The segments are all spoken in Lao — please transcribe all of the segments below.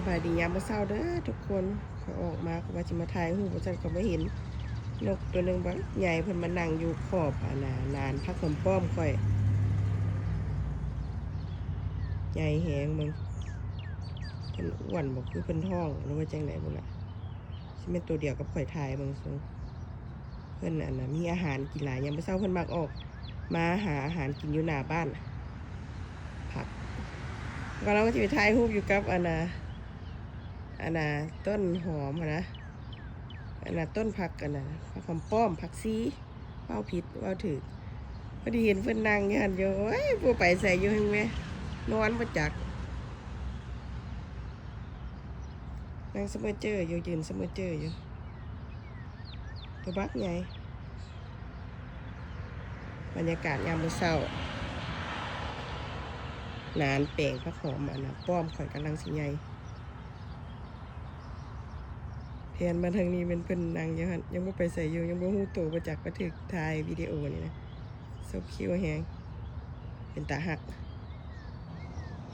ສະບາຍດີຍາມເຊົ້າເດີທຸກຄົນ. ຂ້ອຍອອກມາ ຂ້ອຍວ່າຊິມາຖ່າຍຮູບ ວ່າຊັ້ນ ກໍມາເຫັນນົກຕົວໜຶ່ງບັກໃຫຍ່ ເພິ່ນມານັ່ງຢູ່ຂອບ ອັນນ່າ ໜານຜັກຫອມປ້ອມຂ້ອຍ. ໃຫຍ່ແຮງເບິ່ງ. ເພິ່ນອ້ວນບໍ່ ຄືເພິ່ນທ້ອງ ຫຼືວ່າຈັ່ງໃດບໍ່ລະ. ຊິແມ່ນຕົວດຽວກັບຂ້ອຍຖ່າຍເບິ່ງຊຸ. ເພິ່ນ ອັນນ່າ ມີອາຫານກິນຫຼາຍ. ຍາມເຊົ້າເພິ່ນມັກອອກມາຫາອາຫານກິນຢູ່ໜ້າບ້ານ. ຜັກ ກໍລາວກໍຊິໄປຖ່າຍຮູບຢູ່ກັບ ອັນນ່າ ອັນນ່າ ຕົ້ນຫອມຫັ້ນນະ. ອັນນ່າ ຕົ້ນຜັກ ອັນນ່າ ຜັກຫອມປ້ອມ ຜັກຊີ. ເວົ້າຜິດເວົ້າຖືກ. ພໍດີເຫັນເພິ່ນນັ່ງຢູ່ຫັ້ນຢູ່. ໂອ້ຍ ບໍ່ໄປໃສຢູ່ຫັ້ນແມ. ນອນບໍ່ຈັກ. ນັ່ງສະເໝີເຈີຢູ່ ຢືນສະເໝີເຈີຢູ່. ຕົວບັກໃຫຍ່. ບັນຍາກາດຍາມມື້ເຊົ້າ. ໜານແປງຜັກຫອມ ອັນນ່າ ປ້ອມຂ້ອຍກຳລັງຊິໃຫຍ່. ແພນມາທາງນີ້ແມ່ນເພິ່ນນັ່ງຢູ່ຫັ້ນ ຍັງບໍ່ໄປໃສຢູ່. ຍັງບໍ່ຮູ້ໂຕບໍ່ຈັກວ່າຖືກຖ່າຍວິດີໂອນີ້ນະ. ສົບຄິວແຮງ ເປັນຕາຮັກ.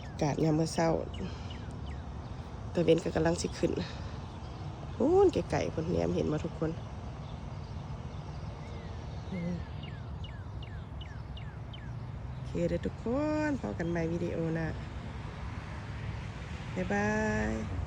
ອາກາດຍາມມື້ເຊົ້າ ຕາເວັນກໍກຳລັງຊິຂຶ້ນ. ພຸ້ນ ໄກໆພຸ້ນ ແນມເຫັນບໍ່ທຸກຄົນ? ໂອເຄເດີທຸກຄົນ ພໍ້ກັນໃໝ່ວິດີໂອໜ້າ. ບາຍບາຍ.